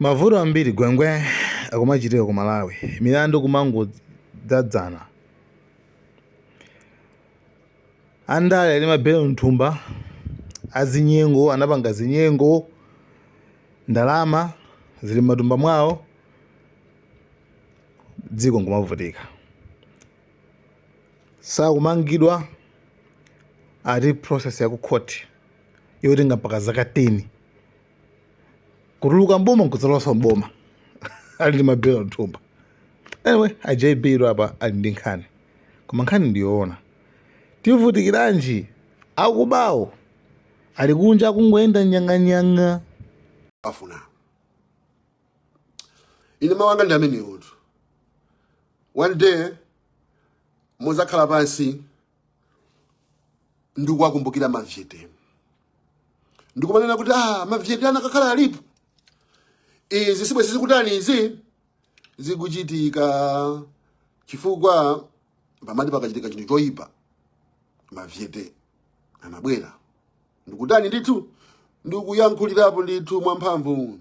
Mavuto ambiri gwengwe akumachitika ku Malawi, milandu kumangodzadzana. Andale ali mabelo mthumba, azinyengo anapanga zinyengo, ndalama zili m'matumba mwawo, dziko nkumavutika. Sakumangidwa ati process ya ku court yotenga mpaka zaka 10 kutuluka mboma nkudzalowanso mboma ali ndi mabelo mthumba. Anyway, a JB apa ali ndi nkhani, koma nkhani ndiyoona. Tivutikiranji akubawo ali kunja akungoyenda nyang'anyang'a. Afuna ine mawanga ndi amenewotu. One day muzakhala pansi ndikuwakumbukira mavyete, ndikumanena kuti ah, mavyete anakakhala alipo, izi sibwe sizikutani, izi zikuchitika chifukwa pamati pakachitika chinthu choyipa mavyete amabwera ndikutani ndithu, ndikuyankhulirapo ndithu mwamphamvu,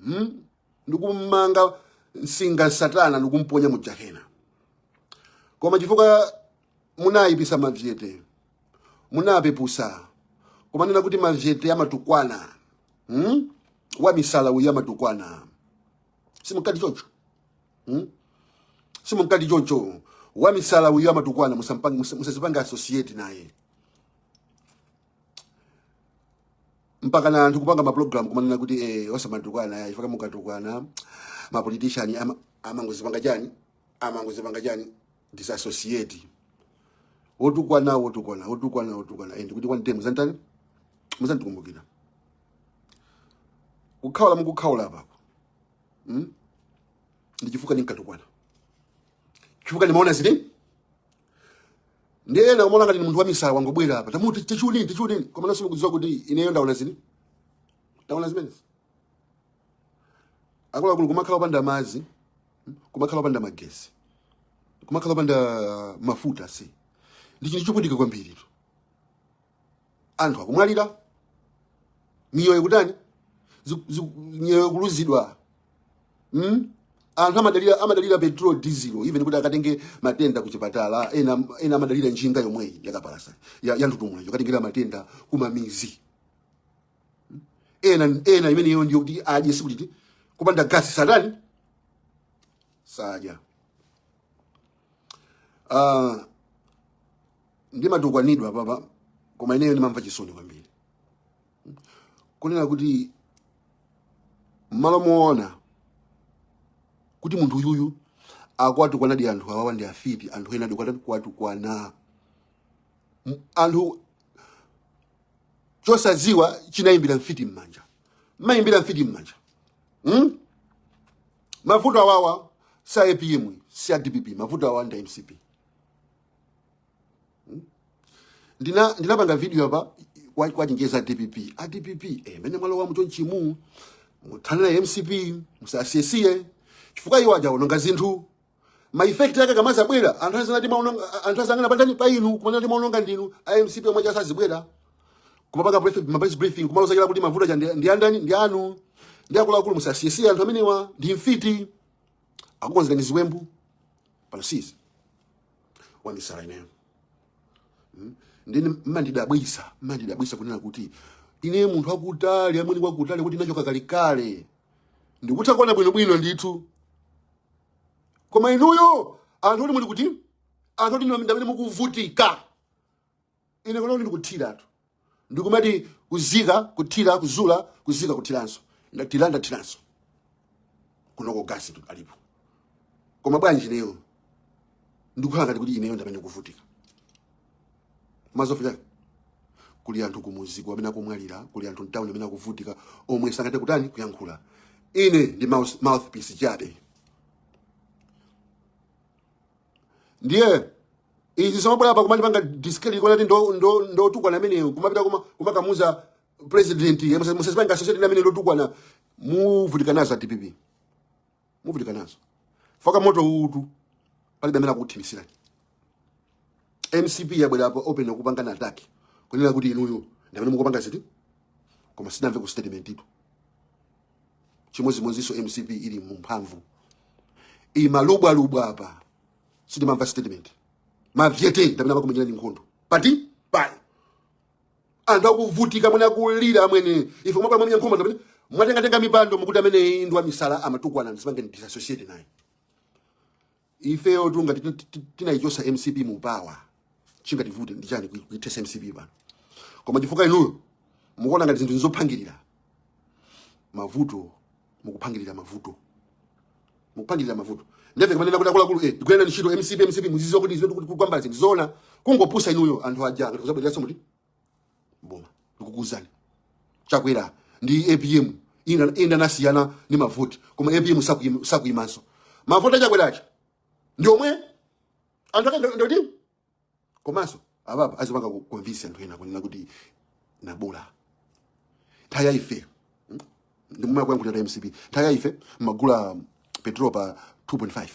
Ndikummanga msinga satana ndikumponya mu jahena. Koma chifukwa munayipisa mavyete, munapepusa kumanena kuti mavyete amatukwana, Wamisala uyu amatukwana, simunkati choncho, Simunkati choncho. Wamisala uyu amatukwana, musazipange associate naye. Mpaka na anthu kupanga maprogram kumanena kuti osamatukwana, chifukwa mukatukwana mapolitician amangozipanga chani, amangozipanga chani, disassociate. Wotukwana, wotukwana, wotukwana, wotukwana, ndikuti one day muzantani, muzandikumbukira. Kukhaula mukukhaula apako, Ndi chifukwa ndinkatukwana, chifukwa ndimaona zili ndi ena kumaona ngati ni munthu wamisala wangobwera apa, tamuti tichunini tichunini, koma nonse mukudziwa kuti ineyo ndaona zili, ndaona zimenezi. Akuluakulu, kumakhala opanda madzi, kumakhala opanda magesi, kumakhala opanda mafuta, si ndi chinthu chopweteka kwambiri tu. Anthu akumwalira, miyoyo kutani, miyoyo ikuluzidwa, Anthu amadalira petrol, diesel, even kuti akatenge matenda kuchipatala. Ena amadalira njinga yomweyi yakapalasa ya ntutumula yokatengera matenda kumamizi. Ena imeneyo ndiyo kuti adye, sikuti kupanda gasi satani sadya. Ndimatukwanidwa papa, koma ineyo ndimamva chisoni kwambiri kunena kuti mmalo moona kuti munthu uyuyu akwatukwanadi anthu awawa ndi afiti, anthu ena adi kwatukwana anthu chosadziwa chinayimbira mfiti m'manja, mayimbira mfiti m'manja, Mavuto awawa si a APM, si a DPP, mavuto awawa ndi a MCP. Ndinapanga video apa kwa chenjeza DPP, a DPP, mene mwalowa muchonchimu muthane na MCP, musasiyesiye chifukwa iwo aja ononga zinthu. Ma effect yake kamazabwera anthu azanati mwaononga, anthu azangana pandani pa inu kumanati mwaononga ndinu a MCP omwe chasazibwera kumapanga briefing, ma press briefing kumalozakira kuti mavuto aja ndi andani, ndi anu, ndi akuluakulu, musasiyesiye anthu amenewa ndi mfiti akukonzerani ziwembu. Pano sisi wamisala ineyo, Ndine mmandidabwisa kunena kuti ine munthu akutali amwene kwakutali kuti nachoka kalekale ndikutha kuona bwinobwino ndithu, koma inuyo anthu oti muli kuti, anthu oti ndamene mukuvutika, ine kuno ndikuthiratu, ndikumati kuzika kuthira kuzula kuzika kuthiranso, ndathira ndathiranso kunoko gasi tu alipo, koma bwanji ineyo ndikukhala ngati kuti ineyo ndamene kuvutika mazofu chake. Kuli anthu kumuziko amene akumwalira, kuli anthu mtawuni amene akuvutika omwe sangathe kutani, kuyankhula. Ine ndi mouthpiece chabe. Ndiye izi zomabwera apa kumandipanga discredit kuti ndotukwana ameneyo, kumapita kumakamuza president, musazipanga associate amene ndotukwana. Muvutika nazo a DPP, muvutika nazo faka moto utu, palibe amene akukuthimisirani. MCP yabwera apo open kupanga na attack kunena kuti inuyo ndi amene mukupanga ziti, koma sinamve ku statement itu. Chimodzimodzinso MCP ili mumphamvu, imalubwalubwa apa, sitimamva statement. Mavyete ndamene amakumenyerani nkhondo pati pai. Anthu akuvutika mwene, akulira amwene. Ife mwabwa mwamenya nkhondo, ndamene mwatengatenga mipando, mukuti amene ndi wamisala, amatukwana, ndisipange disassociate naye. Ifeyo tungati tinayichosa MCP mu power, chingativute ndi chani kuithesa MCP pano? Koma chifukwa inuyo mukuona ngati zinthu nzophangirira mavuto, mukuphangirira mavuto, mukuphangirira mavuto. Ndeve kamanena kuti akuluakulu, ndigwirana ntchito MCP, MCP muziziwa kuti zimene tikukwambala zinthu zoona, kungopusa inuyo. Anthu aja ngati kuzabwereranso muti boma, ndikukuwuzani, Chakwera ndi APM ina nasiyana ndi mavoti, koma APM sakuyimanso. Mavoti achakweracha ndi omwe anthu ake ndoti. Komanso apapa azipanga convince anthu ena kunena kuti nabola nthawi ya ife, ndimumwe kuyankhulira MCP, nthawi ya ife mmagula petrol pa 2.5,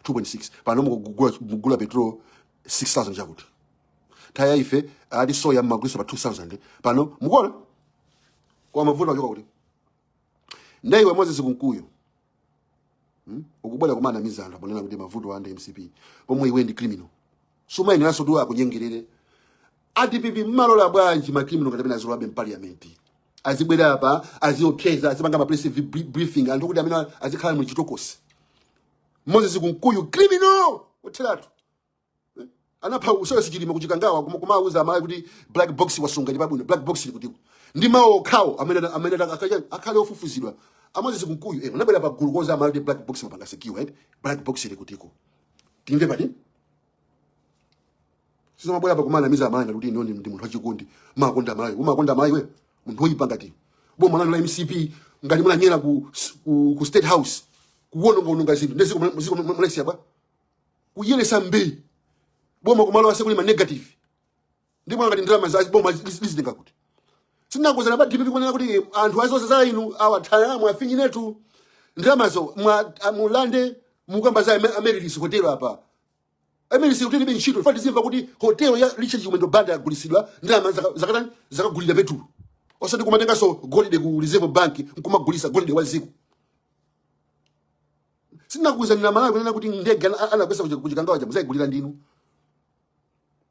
2.6, pano mukugula petrol 6000 chakuti. Nthawi ya ife ati soya mmagulisa pa 2000, pano mukuona kwa mavuto achoka kuti. Ndeiwe Moses Kunkuyu, Ukubwera kumana mizanthu aponena kuti mavuto ande MCP, pomwe iwe ndi criminal. Sumayeneranso tu akunyengerere. A DPP mmalola bwanji ma criminal ngati amene azolowabe m'parliament, azibwera apa, aziopseza, azipanga ma press briefing, anthu kuti amene azikhala mu chitokosi? Moses Kunkuyu, criminal otheratu, anapha usewesi Chilima kuchikangawa, kumauza amayi kuti black box wasunga ndi pabwino. Black box ili kutiko? Ndi mawu okhawo amene akhale ofufuzidwa. A Moses Kunkuyu, unabwera pa gulu koza amayi kuti black box mapanga secure, right? Black box ili kutiko? Timve pati sizomabwera pa kumana miza amayi ngati kuti ino ndi munthu wachikondi, makonda amayi. Umakonda amayi we, munthu woyipa ngati boma lanu la MCP, ngati munanyera ku State House kuwononga zinthu, ndeziko ziko mulesiya bwa kuyeresa mbiri boma kumalo ase kuli ma negative. Ndipo ngati ndalama za boma lizitenga kuti? Sinakozana pa DPP kunena kuti anthu azonse za inu awathaya mwafinyinetu ndalamazo mwa mulande. Mukamba za Amaryllis Hotel apa, Amaryllis Hotel ibe ntchito. Fati zimva kuti hotel ya Richard Chimwendo Banda yagulisidwa, ndalama zakatani? Zakagulira petulo, osati kumatenganso golide ku Reserve Bank nkumagulisa golide wa ziko. Sinakuwuzanira Malawi kunena kuti ndege anakwesa kuchikangawa cha muzayigulira ndinu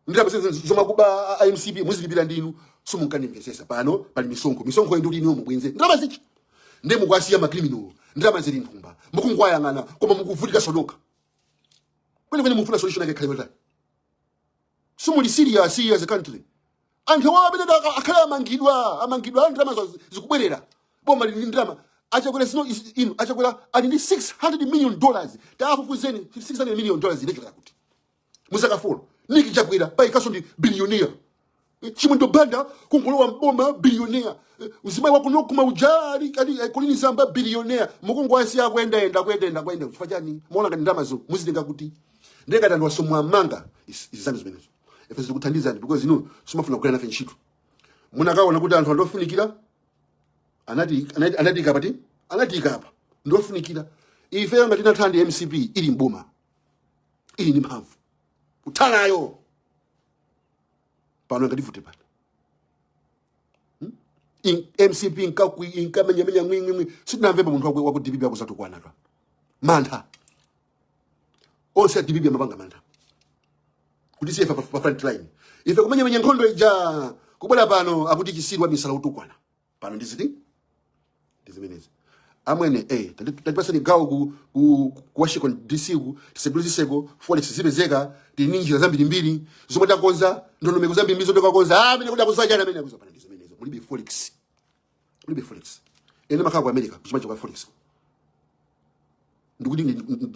ndalama zomakuba a MCP, muzilipira ndinu. Simunkanimvesesa. Pano pali misonkho, misonkho ndi kuti inu mubwenze ndalama zichi. Ndi mukwasiya ma criminal, ndalama zili nthumba, mukungwayang'ana, koma mukuvutika sonoka kwene kwene. Mufuna solution yake khale yotani? Simuli serious as a country. Anthu awo amene akhale amangidwa, amangidwa, ndalama zikubwerera. Boma lili ndi ndalama. Achakwera sino inu, achakwera ali ndi $600 million. Taafufuzeni, $600 million inachokera kuti muzakafolo? Niki Chakwera paikaso ndi billionaire. Chimwendo Banda kungolowa mboma, billionaire. Mzimayi wakuno kuma ujali ali Colleen Zamba, billionaire. Mukungu asiya kuyendayenda, kuyendayenda, kuyenda chifukwa chani? Muona ngati ndalamazo muzitenga kuti? Ndengati anthu asomwamanga izanu zimenezo, ife zikuthandizani because inu simafuna kugwira nafe ntchito. Munakaona kuti anthu andofunikira, anati ikapa ti anati ikapa ndofunikira. Ife ngati tinatha ndi MCP ili mboma, ili ndi mphamvu kuthanayo, pano ngativute pano. MCP nkakwi inkamenyamenya ngwingwingwi, sitinamvepo munthu waku DPP akuzatukwana twa mantha. Onse a DPP amapanga mantha kuti siye pa front line, ife kumenyamenya nkhondo ija. Kubwera pano akuti chisirwa misala utukwana pano ndiziti ndizimenezi amwene. Tatipasani gawo ku Washington DC ku tisegule ziseko, forex zipezeka. Tili ndi njira zambirimbiri zomwe takonza, ndondomeko zambirimbiri zomwe takonza. Ah, amene kuti akuzowa chani amene akuzowa pano ndizimenezo. Mulibe forex, mulibe forex. Ene makhala ku America kuchimacho kwa forex ndikuti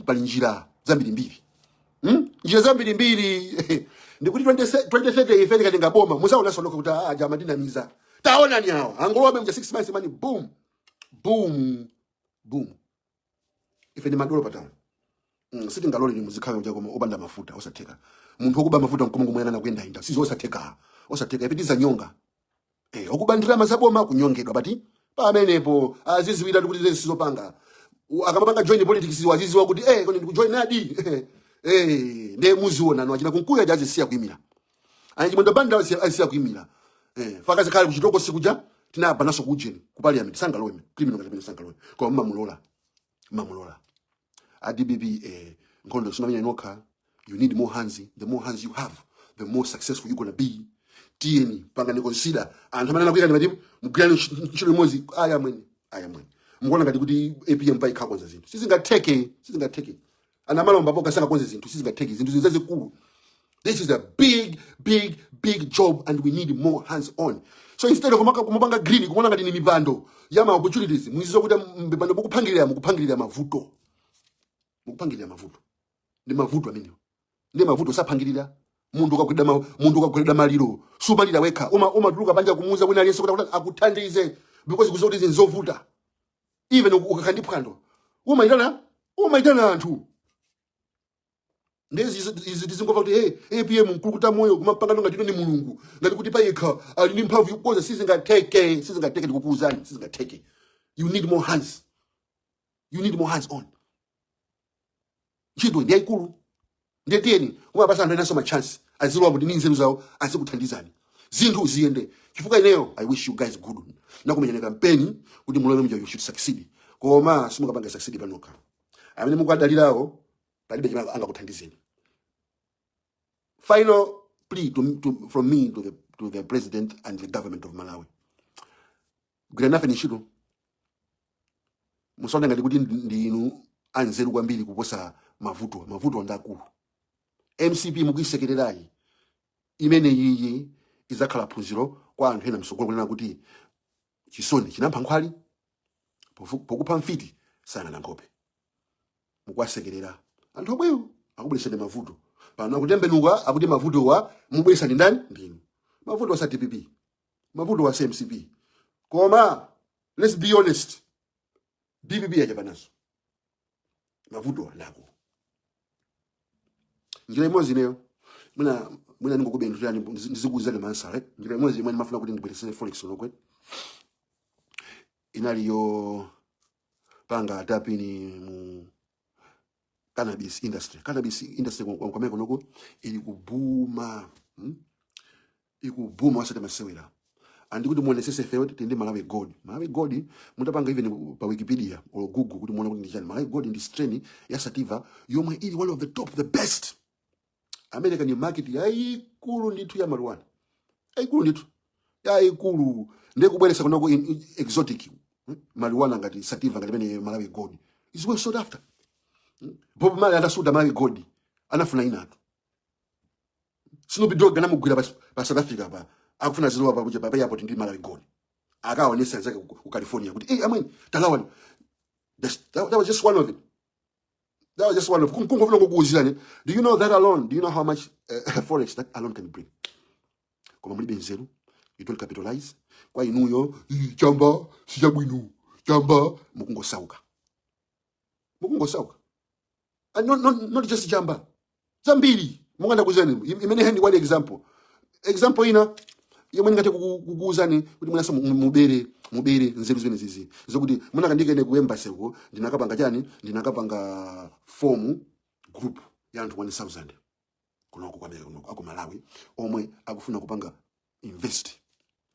pali njira zambirimbiri, Njira zambirimbiri ndikuti 20 2030 ife tikatenga boma, muzaona sonoka kuti ah, jama dinamiza. Taonani awa angolowa mja 6 months mani, boom boom boom. Ife ndi madolo patano. Sitingalole ni muzikhala uja koma opanda mafuta, osatheka. Munthu wokuba mafuta mkomo kumuyang'ana kuyendayenda sizo, osatheka, osatheka. Ife tizanyonga okuba ndalama zaboma kunyongedwa pati pamenepo, aziziwira kuti zezi sizopanga. Akamapanga join politics waziziwa kuti koni ndikujoin adi ndiye muziona no achina Kunkuyu aja azisiya kuimira, ani Chimwendo Banda azisiya kuimira, faka zikhale kuchitoko sikuja. Tinaba naso kujeni ku parliament, sangalowe criminal ngati amene sangalowe, koma mamulola, mamulola. A DPP, nkhondo simamenya nokha. You need more hands. The more hands you have, the more successful you're gonna be. Tiyeni pangani consider anthu amene anakuikani matimu, mugwirani ntchito limodzi. Aya mwene, aya mwene, mukuona ngati kuti APM paikha konza zinthu? Sizingatheke, sizingatheke. Anamalomba poka sangakonze zinthu, sizingatheke. Zinthu zazikulu. This is a big, big, big job and we need more hands on. So instead of kumapanga green, kumaona ngati ni mipando ya ma opportunities, muzizo kuti mipando mukuphangirira, mukuphangirira mavuto. Mukuphangirira mavuto. Ndi mavuto amenewo. Ndi mavuto saphangirira. Munthu ukagwidwa maliro, sumalira wekha. Umatuluka panja kumuuza wina aliyense kuti akuthandize because kuziwa kuti zinthu zovuta. Even ukakhala ndi phwando, umaitana anthu. Ndezi izi tizingomva kuti, hey, APM mkulukuta moyo, kumapanga ngati ino ni Mulungu, ngati kuti payekha ali ndi mphamvu yokonza. Sizingatheke, sizingatheke, ndikukuwuzani, sizingatheke. You need more hands, you need more hands on. Ntchito ndi yayikulu, ndiye tiyeni kumapasa anthu enanso ma chance, azilowa kuti ndi nzeru zawo azikuthandizani, zinthu ziyende. Chifukwa ineyo, I wish you guys good. Nakumenyana kampeni kuti mulowe mja, you should succeed, koma simungapanga succeed panokha. Amene mukadalirawo palibe chimene angakuthandizeni. Final plea from me to the president and the government of Malawi: gwira nafe ntchito. Musaone ngati kuti ndinu anzeru kwambiri kuposa mavuto. Mavuto ndi akulu. MCP mukuisekererayi, imene yiyi izakhala phunziro kwa anthu ena msogolo, kunena kuti chisoni chinapha nkhwali, pokupha mfiti sayang'ana nkhope. Mukuwasekerera anthu omwewo akubweresani mavuto. Pano akutembenuka, akuti mavuto wa mubweresani ndani? Ndinu. Mavuto wa DPP, mavuto wa MCP. Koma let's be honest, DPP yachapanaso mavuto anako. Njira imodzi ineyo mwina ndingokubendulani, ndizikuwuzani mansala, right? Njira imodzi imene ndimafuna kuti ndibweresere forex lokwe inali yo panga tap in mu cannabis industry. Cannabis industry kwamene kunoko ili kubuma, Ikubuma wasati masewera. Andikuti muonesese, ifeyo tili ndi Malawi Gold. Malawi Gold, mutapanga even pa Wikipedia or Google kuti muone kuti ndi chani, Malawi Gold ndi strain ya sativa yomwe ili one of the top, the best. America ni market yayikulu ndithu ya marijuana, yayikulu ndithu, yayikulu. Ndiye kubweresa kunoko exotic marijuana ngati sativa, ngati imene Malawi Gold is well sought after. Bob Marley atasuta Malawi Gold anafuna inatu. Snoop Dogg anamugwira pa South Africa pa akufuna zilowa pa kuja pa airport ndi Malawi Gold, akaonesa anzake ku California kuti, "Hey, amweni talawani." That was just one of it. That was just one of kungofuna kukuwuzirani. Do you know that alone, do you know how much forex that alone can bring? Koma mulibe nzeru, you don't capitalize. Kwa inuyo, "Ii, chamba sichabwino, chamba," mukungosauka, mukungosauka. And not just chamba, zambiri mungandakuzani. Imene ndi one example. Example ina yomwe ndingathe kukuwuzani kuti mwinaso mubere nzeru zimene zizi, zokuti munakandikene ku embassy uko, ndinakapanga chani? Ndinakapanga form group ya anthu 1000 kunoko kwa America, kunoko aku Malawi, omwe akufuna kupanga invest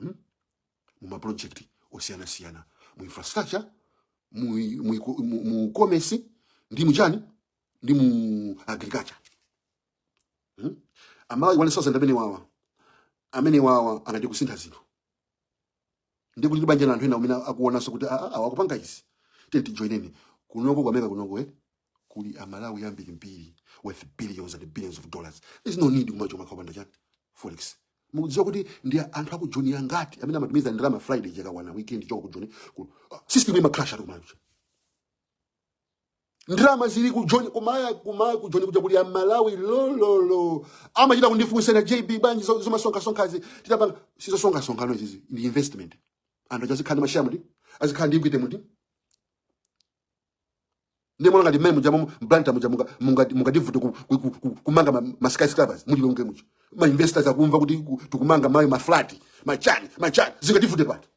mu ma project osiyanasiyana, mu infrastructure, mu commerce, ndi muchani, ndi mu agriculture, Amalawi 1000 amene wawa angati kusintha zinthu. Ndi kuti banja la anthu ena amene akuonanso kuti, "Ah, ah, awa akupanga izi, tiye tijoineni." Kunoko ku America kunoko, kuli Amalawi ambirimbiri worth billions and billions of dollars. There's no need kumacho makapanda chani, forex. Mukudziwa kuti ndi anthu akujoni angati amene amatumiza ndalama Friday chakawana, weekend choko kujoni system ima crash ati kumalawi? Ndalama zili kujoni, kumaya kumaya kujoni kuja kuli Amalawi lololo amachita kundifunsana, "JB, bwanji zomasonkhasonkhazi titapanga?" Sizosonkhasonkha izizi, ndi investment. Anthu achazikhala ndi mashare muti, azikhala ndi equity muti. Ndi mona ngati mmene muja mblanta muja mungativute kumanga ma skyscrapers mulilonge muja. Ma investors akumva kuti tikumanga mayo ma flat, machani machani, zingativute pati?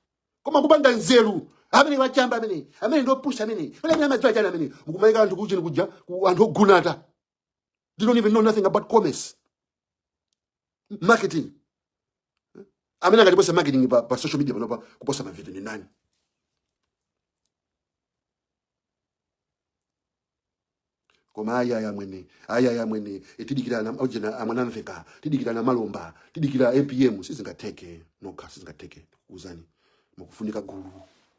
Koma kupanda nzeru, amene wachamba, amene ndopusha, amene amadziwa chani, amene mukumayika anthu kuchini kuja anthu ogunata. They don't even know nothing about commerce, marketing. Amene angatipose marketing pa social media panopa kuposa Mavita ni nani? Koma ayi, ayi amwene, ayi, ayi amwene, tidikira ojena amwanamveka, tidikira na malomba, tidikira APM. Sizingatheke nokha, sizingatheke. Uzani mukufunika gulu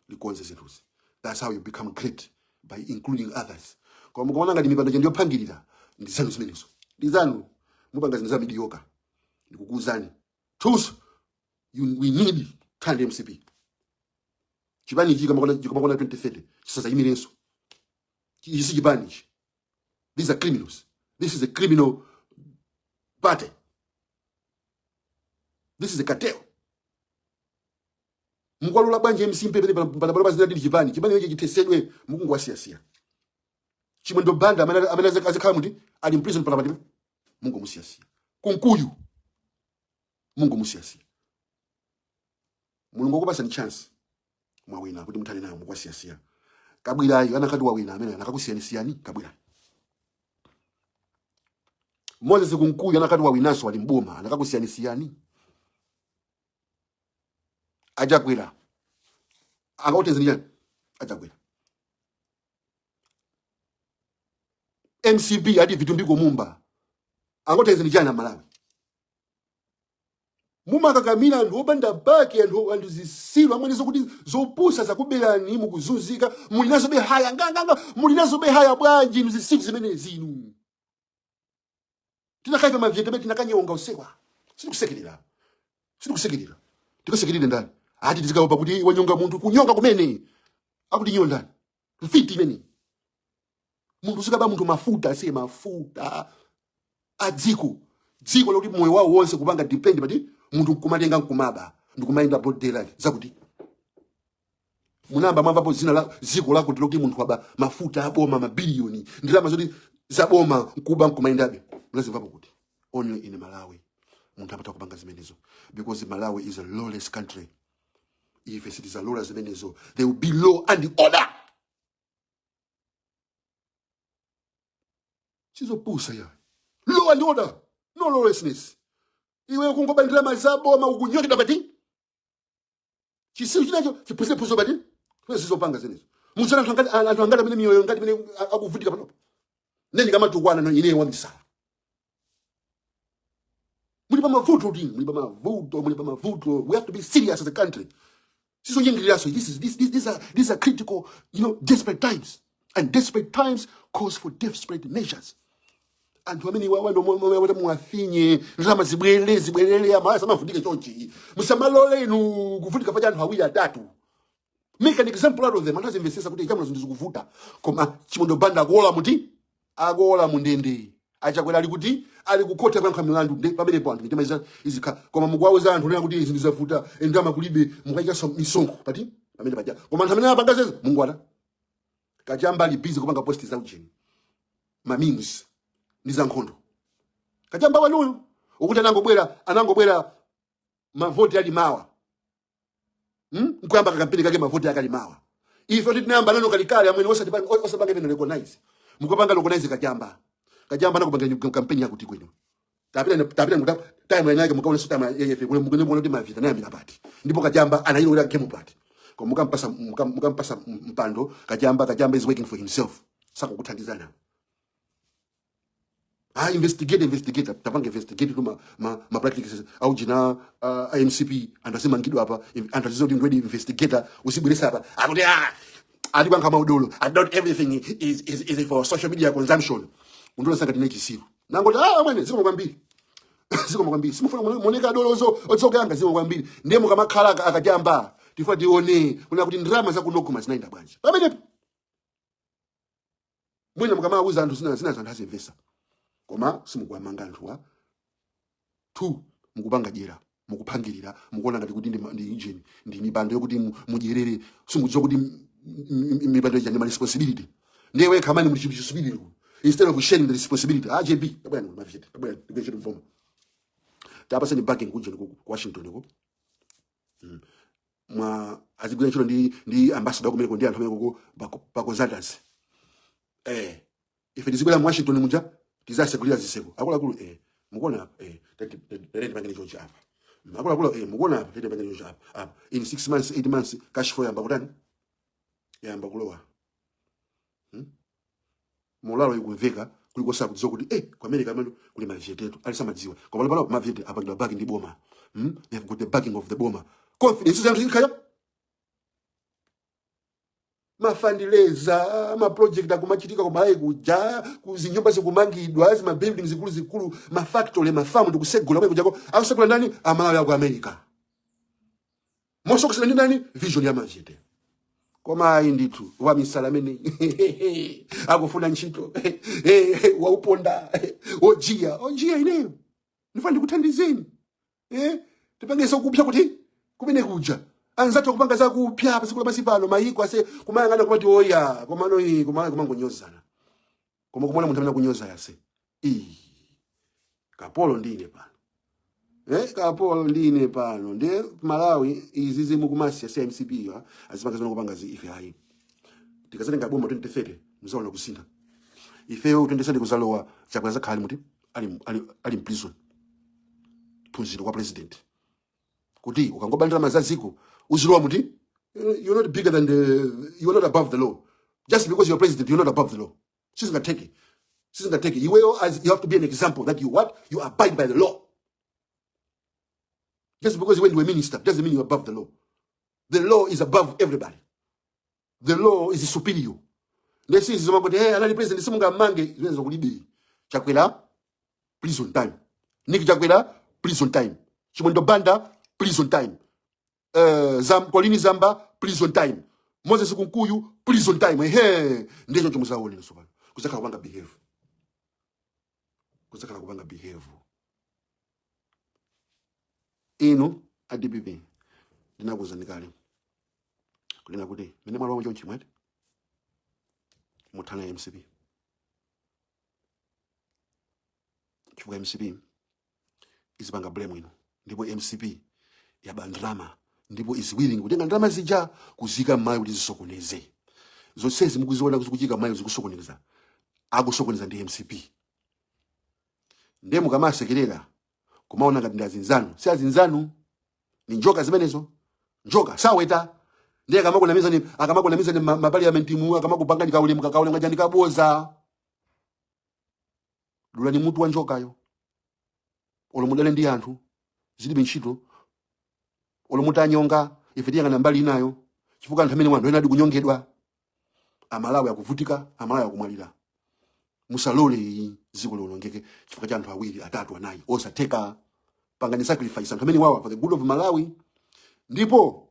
likonze zinthuzi. That's how you become great, by including others. Koma mukuona ngati mipando ndiyophangirira, ndi zanu zimenezo, ndi zanu. Mupanga zinthu za mediocre. Ndikukuuzani truth, we need kind MCP. Chipani ichi chikamakwana 2030 chisazayimirenso. Ichi si chipani ichi. These are criminals. This is a criminal party. This is a cartel. Mukwalula bwanji MCP pene panapano pazina ndili chipani? Chipani ichi chithesedwe. Mukungowasiyasiya. Chimwendo Banda amene azikhala muti ali in prison panapatipe, mungomusiyasiya. Kunkuyu mungomusiyasiya. Mulungu akupasani chance, mwawina kuti muthane nayo, mukwasiyasiya. Kabwirayo anakati wawina amene anakakusiyanisiyani Kabwira. Moses Kunkuyu anakati wawinanso ali mboma, anakakusiyanisiyani. Achakwera akautenzeni chani? Achakwera MCP ati Vitumbiko Mumba angotenzeni chani? Amalawi mumakakamira anthu opanda pake, anthu zisilu amwene, zokuti zopusa zakuberani, mukuzunzika, muli nazo behaya nganganga, muli nazo behaya bwanji inu zisilu zimenezi inu? Tinakaifa mavyete tinakanyonga usewa. Sitikusekerera, sitikusekerera. Tikasekerere ndani? Ati tizikaopa kuti wanyonga munthu, kunyonga kumene akuti nyiwo ndani? Mfiti imene munthu usikaba munthu mafuta, asiye mafuta a dziko, dziko lokuti moyo wawo wonse kupanga depend pati munthu nkumatenga nkumaba ndikumayenda broad daylight. Zakuti munamba mwamvapo zina la dziko lakuti lokuti munthu waba mafuta aboma, mabiliyoni, ndalama zoti zaboma, nkuba nkumayendabe? Munazimvapo kuti? Only in Malawi munthu amatha kupanga zimenezo, because Malawi is a lawless country. Ife sitizalola zimenezo. There will be law and order. Sizopusa ya law and order, no lawlessness. Iwe kungoba ndalama zaboma, ukunyongedwa pati chisilu chinacho chiphunzire pati sizopanga zimenezo. Mudzana anthu angati amene miyoyo ngati imene akuvutika panopo. Ne ndikamatukwana no ine wamisala. Muli pa mavuto tini, muli pa mavuto, muli pa mavuto. We have to be serious as a country. Sizonyengeraso. This is this, this these are these are critical, desperate times, and desperate times calls for desperate measures. Anthu amene iwawa muwafinye, ndalama zibwerere, zibwerere, amala samavutike chonchi. Musamalole inu kuvutika pacha anthu awiri atatu. Make an example out of them. Anthu azimvesesa kuti chamuno zinthu zikuvuta, koma Chimwendo Banda akuola muti, akuola mundende. Achakwera ali kuti? Ali kukhotha kuyankha milandu. Nde pamenepo anthu mitima izikha. Koma mukuwauza anthu nena kuti zinthu zavuta, ndalama kulibe, mukaikaso misonkho pati pamene paja. Koma anthu amene apanga zezo mungwata Kachamba ali busy kupanga post za ujeni, ma memes ndi za nkhondo. Kachamba wanuyo ukuti anangobwera mavoti ali mawa, Nkuyamba kakampeni kake mavoti akali mawa. Ife tinayamba nano kalikale amwene, osapanga even recognize. Mukupanga recognize Kachamba. Kachamba anakupanga kampeni yakuti kwenu. Tapita nguta time yake, mukaona time yefe kule mukune muone kuti mavita nayambira pati ndipo Kachamba anayilowera game pati. Koma mukampasa mpando Kachamba. Kachamba is working for himself, sakukuthandizana. Ah, investigate, investigate, tapanga investigate tu ma practices aujina MCP. Anthu azimangidwa apa, anthu azizo kuti ndiwedi investigator usibweresa apa akuti ah, ali kwankha maudolo and not everything is for social media consumption. Undola sanga tine chisiru nangoti ah, amwene, zikomo kwambiri, zikomo kwambiri. Simufuna muoneka dolozo otsokanga. Zikomo kwambiri. Ndiye mukamakhala akachamba tifuna tione kuna kuti ndalama zakunogoma zinayenda bwanji pamenepo. Mwina mukamauza anthu zina zina, anthu azimvesa. Koma simukuwamanga anthuwa. Two, mukupanga dyera, mukuphangirira, mukuona ngati kuti ndi engine, ndi mipando yokuti mudyerere. Simukudziwa kuti mipando ija ndi ma responsibility. Ndiye wekha mani muli chinthu chisubiriro instead of sharing the responsibility. Ah, JB, tabwera ni mavyete, tabwera tigwe mboma, tapaseni backing kuja ku Washington ko mwa azigwira ntchito ndi ambassador kumeneko ndi anthu ameneko pa consultants. Ife tizibwera mu Washington muja, tizasegulira ziseko akuluakulu. Mukuona apa, tere tipangene chonchi apa. Akuluakulu, mukuona apa tete pangani apa apa, in 6 months, 8 months, cash flow yamba kutani, yamba kulowa. Molalo ikumveka kuliko sakudziwa kuti ku America mano kuli mavyetetu ali samadziwa, koma pano mavyete apangidwa backing ndi boma. They have got the backing of the boma, confidence zanthu ikhaya mafundraiser, maproject akumachitika kumalawi kuja, kuzinyumba zikumangidwa, zima building zikulu zikulu, mafactory, mafamu ndikusegula kumene kujako. Akusegula ndani? Amalawi aku America, mosokosera ndi ndani? Vision ya mavyete. Koma ayi ndithu, wamisala amene akufuna ntchito wauponda ojiya ojiya. Ineyo ndifuna ndikuthandizeni, tipange zakupya kuti kumene kuja anzathu akupanga zakupya pasiku lapasi pano, mayiko ase kumayang'ana kumati oya komano iyi kumalawi kumangonyozana. Koma kumona munthu amene akunyoza yase iyi, kapolo ndine pano, kapolo ndine pano. Ndiye Malawi izi zimukumasiya si MCP ya azipanga zimene kupanga zi, ife ayi. Tikazatenga boma 2030 muzaona kusintha. Ifeyo 2030 kuzalowa, Chakwera zakhala ali muti ali mprison. Phunziro kwa president kuti ukangoba ndalama za ziko uzilowa muti. You're not bigger than the, you're not above the law. Just because you're president, you're not above the law. Sizingatheke, sizingatheke. Iweyo as you have to be an example that you what, you abide by the law. Just because when you're a minister doesn't mean you're above the law. The law is above everybody. The law is superior. Ndesizi zomakuti hey, anali president simungamange, zimene zokulibe. Chakwera, prison time. Nick Chakwera, prison time. Chimwendo Banda, prison time. Colleen Zamba, prison time. Moses Kunkuyu, prison time. Ehe, ndicho chomuzaone tsopano. Kuzakhala kupanga behave, kuzakhala kupanga behave. Inu a DPP, ndinakuwuzani kale kunena kuti mene mwalowa chonchi mwete muthana MCP, chifukwa MCP izipanga blame ino, ndipo MCP yaba ndalama ndipo is willing kutenga ndalama zija kuzika m'mayi kuti zisokoneze zonsezi mukuziona zikuchika m'mayi, zikusokoneza, akusokoneza ndi MCP. Ndiye mukamasekerera kumaona ngati ndi azinzanu, si azinzanu, ni njoka zimenezo. Njoka saweta. Ndiye akamakunamizani maparliament mu akamakupangani kaulemu kaulemu kajani kaboza, dulani mutu wa njokayo. Olo mudale ndi anthu zilibe ntchito, olo mutanyonga, ife tiyang'ana mbali inayo, chifukwa anthu amene wanthu ena adi kunyongedwa. Amalawi akuvutika, Amalawi akumwalira. Musalole iyi dziko liwonongeke chifukwa cha anthu awiri, atatu, anayi osatheka. Pangani sacrifice anthu amene wawa for the good of Malawi. Ndipo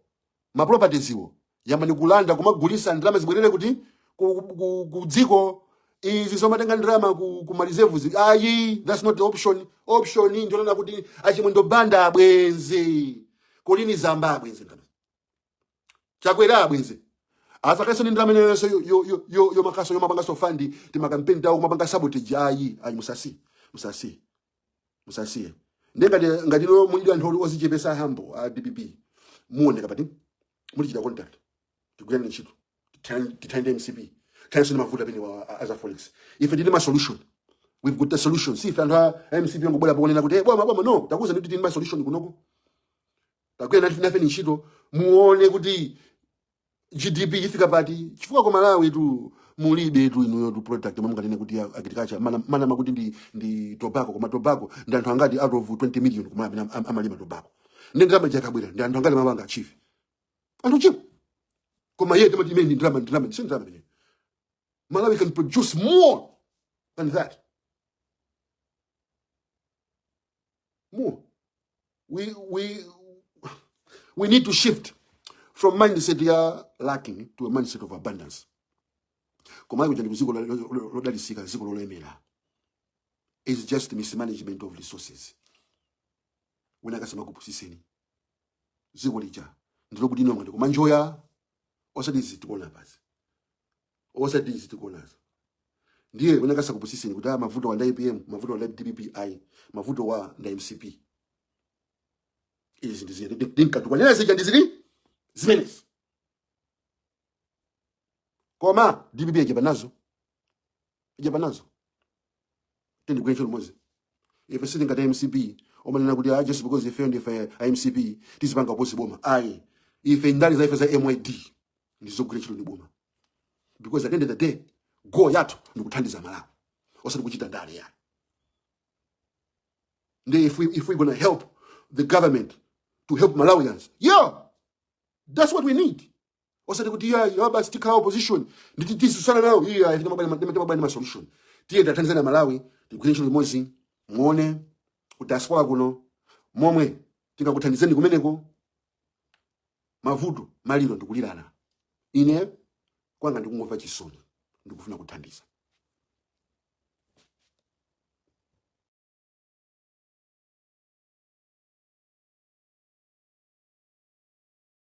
ma properties iwo yambani kulanda, kumagulisa, ndalama zibwerere kuti ku dziko. Izi zomatenga ndalama ku ma reserves ayi, that's not the option. Option ndionena kuti aChimwendo Banda abwenze, Colleen Zamba abwenze ndalama, Chakwera abwenze, asakaso ndi ndalama inenso yo makaso yomapanga fund timakampeni tawo, kumapanga sabotage. Ayi, ayi, musasi musasi musasiye. Ndiye ngati no mulidi anthu ozichepesa, humble, a DPP, muoneka pati mulichita contact, tigwirane ntchito, tithande MCP, thanso ndi mavuto amene aza forex. Ife tili ma solution, we've got the solution. Si ife anthu a MCP ngobwera pokonena kuti hey, boma boma, no. Takuza ndi tili ma solution kunoko. Tagwira nafe ni ntchito, muone kuti GDP ifika pati, chifukwa ku Malawi tu mulibe tu inuyo tu product momwe munganene kuti agriculture mana makuti ndi tobacco. Koma tobacco ndi anthu angati out of 20 million ku Malawi amene amalima tobacco? Ndi ndalama jakabwera, ndi anthu angati mapanga achieve? Anthu chipo. Koma iye timati imene ndi ndalama, ndalama si ndalama imene. Malawi can produce more than that, more. We need to shift from mindset ya lacking to a mindset of abundance. Koma kuja ndi kuziko lodalisika, ziko lolemera. Is just mismanagement of resources. Wina akasema kupusiseni, ziko lija ndilokuti ino ngati kumanjoya, osati izi tikuona pasi, osati izi tikuonazo. Ndiye wina akasakupusiseni kuti ah, mavuto wa nda APM, mavuto wa nda DPP, ayi, mavuto wa nda MCP. Izi ndizine ndinkatukwanira zija ndizili zimenezi, koma DPP yachepa nazo, yachepa nazo. Tindigwire ntchito limodzi. Ife sitingati MCP Omanena kuti, ah, just because ife ndife MCP, tizipanga oppose boma. Ayi, ife ndale za ife za MYD ndizogwira ntchito ndi boma, because at the end of the day goal yathu ndikuthandiza Malawi, osati kuchita ndale yayi. Ndi if we gonna help the government to help Malawians, yeah, that's what we need. Osati kuti yeah, basi tikhala opposition nditi tisusana nawo. Iya, ife timabwera ndi ma solution. Tiye tathandizana Malawi, tigwire ntchito limodzi. Muone ku diaspora kuno momwe tingakuthandizeni kumeneko. Mavuto, maliro ndikulirana. Ine kwanga ndikungomva chisoni, ndikufuna kuthandiza.